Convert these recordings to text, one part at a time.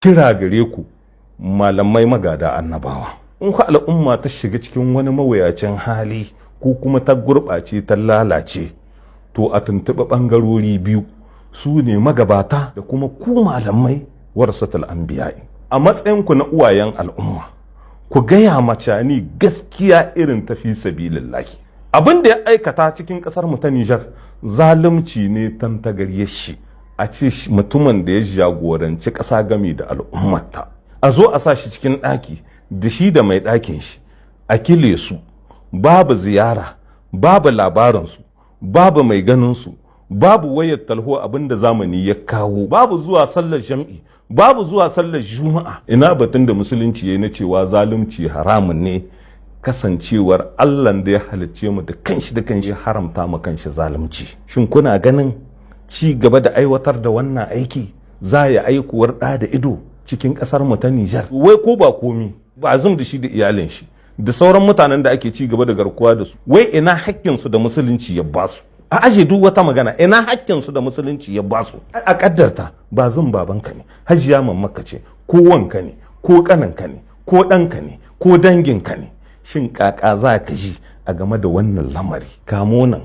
Kira gare ku malamai magada annabawa, in ku al'umma ta shiga cikin wani mawuyacin hali ko kuma ta gurɓace ta lalace, to a tuntuɓi ɓangarori biyu, su ne magabata da kuma ku malamai warasatul anbiya'i. A matsayinku na uwayen al'umma, ku gaya macani gaskiya irin tafi sabilillahi. Abin da ya aikata cikin ƙasar mu ta Nijar zalunci ne tantagaryar shi. A ce mutumin da ya jagoranci ƙasa gami da al'ummata, a zo a sa shi cikin ɗaki da shi da mai ɗakin shi, a kile su, babu ziyara, babu labarinsu, babu mai ganinsu, babu wayar talho, abin da zamani ya kawo, babu zuwa sallar jam'i, babu zuwa sallar juma'a. Ina batun da musulunci ya na cewa zalunci haramun ne, kasancewar Allah da ya halicce mu da kanshi da kanshi haramta mu kanshi zalunci? Shin kuna ganin ci gaba da aiwatar da wannan aiki za ya aikuwar ɗa da ido cikin ƙasar mu ta Nijar? Wai ko ba komi ba zum da shi da iyalin shi da sauran mutanen da ake ci gaba da garkuwa da su, wai ina hakkin su da musulunci ya ba su? A aje duk wata magana, ina hakkin su da musulunci ya ba su? A kaddarta ba zan babanka ne, hajiya mammaka ce, ko wanka ne, ko kaninka ne, ko ɗanka ne, ko danginka ne, shin kaka za ka ji a game da wannan lamari? Kamo nan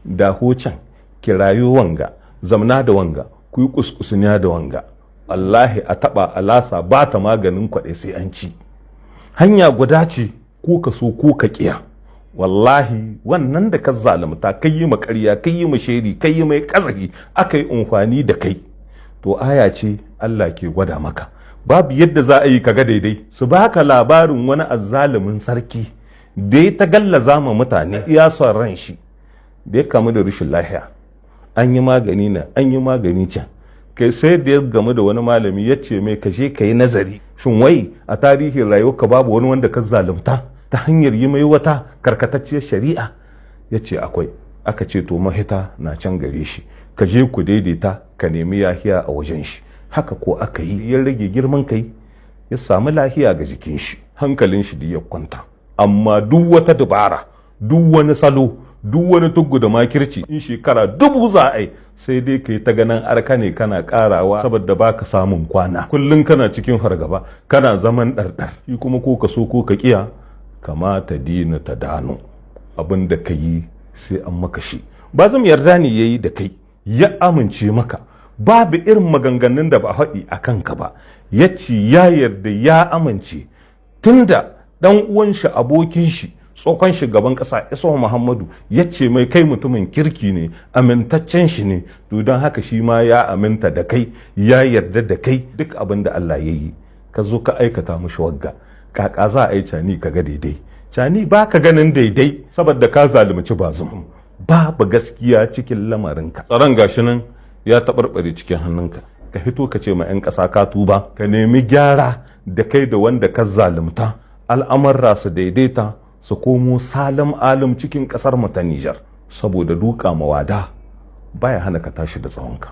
da hocan, kirayo wanga, zamna da wanga, ku yi kuskusuniya da wanga. Wallahi a taba alasa ba ta maganin kwaɗe sai an ci. Hanya guda ce, ko ka so ko ka ƙiya. Wallahi wannan da ka zalunta, kai yi ma ƙarya, kai yi ma sheri, kai yi mai ƙazahi, aka yi amfani da kai, to aya ce Allah ke gwada maka. Babu yadda za a yi kaga daidai. Su baka labarin wani azzalumin sarki da ya ta gallaza ma mutane iya son ran shi, da ya kamu da rashin lafiya, an yi magani na, an yi magani can, kai sai da ya gamu da wani malami, ya ce mai, ka je ka yi nazari, shin wai a tarihin rayuwarka babu wani wanda ka zalunta ta hanyar yi mai wata karkatacciyar shari'a? Ya ce akwai. Aka ce to mahita na can gare shi, ka je ku daidaita, ka nemi yahiya a wajen shi. Haka ko aka yi, ya rage girman kai, ya samu lahiya ga jikin shi, hankalin shi da ya kwanta. Amma duk wata dubara, duk wani salo, duk wani tuggu da makirci, in shekara 1000 za a yi, sai dai ka yi ta ganin arka ne kana karawa, saboda baka samun kwana, kullum kana cikin fargaba, kana zaman ɗarɗar. Shi kuma ko ka so ko ka kiya, kamata dina ta dano, abin da ka yi sai an maka shi. Ba zan yarda ne yayi da kai, ya amince maka, babu irin maganganun da ba haɗi a kanka ba, ya ce ya yarda, ya amince, tunda ɗan uwan shi, abokin shi, tsohon shugaban ƙasa Isuhu Muhammadu ya ce mai kai mutumin kirki ne, amintaccen shi ne, to don haka shi ma ya aminta da kai, ya yarda da kai. Duk abin da Allah ya yi, ka zo ka aikata mushi wagga, kaka za a yi cani ka ga daidai? Cani ba ka ganin daidai, saboda ka zalunci Bazum. Babu gaskiya cikin lamarinka. Tsaron gashi nan ya taɓarɓare cikin hannunka. Ka fito ka ce ma 'yan ƙasa ka tuba, ka nemi gyara da kai da wanda ka zalunta, al'amarra su daidaita, su komo salim alim cikin ƙasar mu ta Nijar, saboda duka mawada baya hana ka tashi da tsawonka.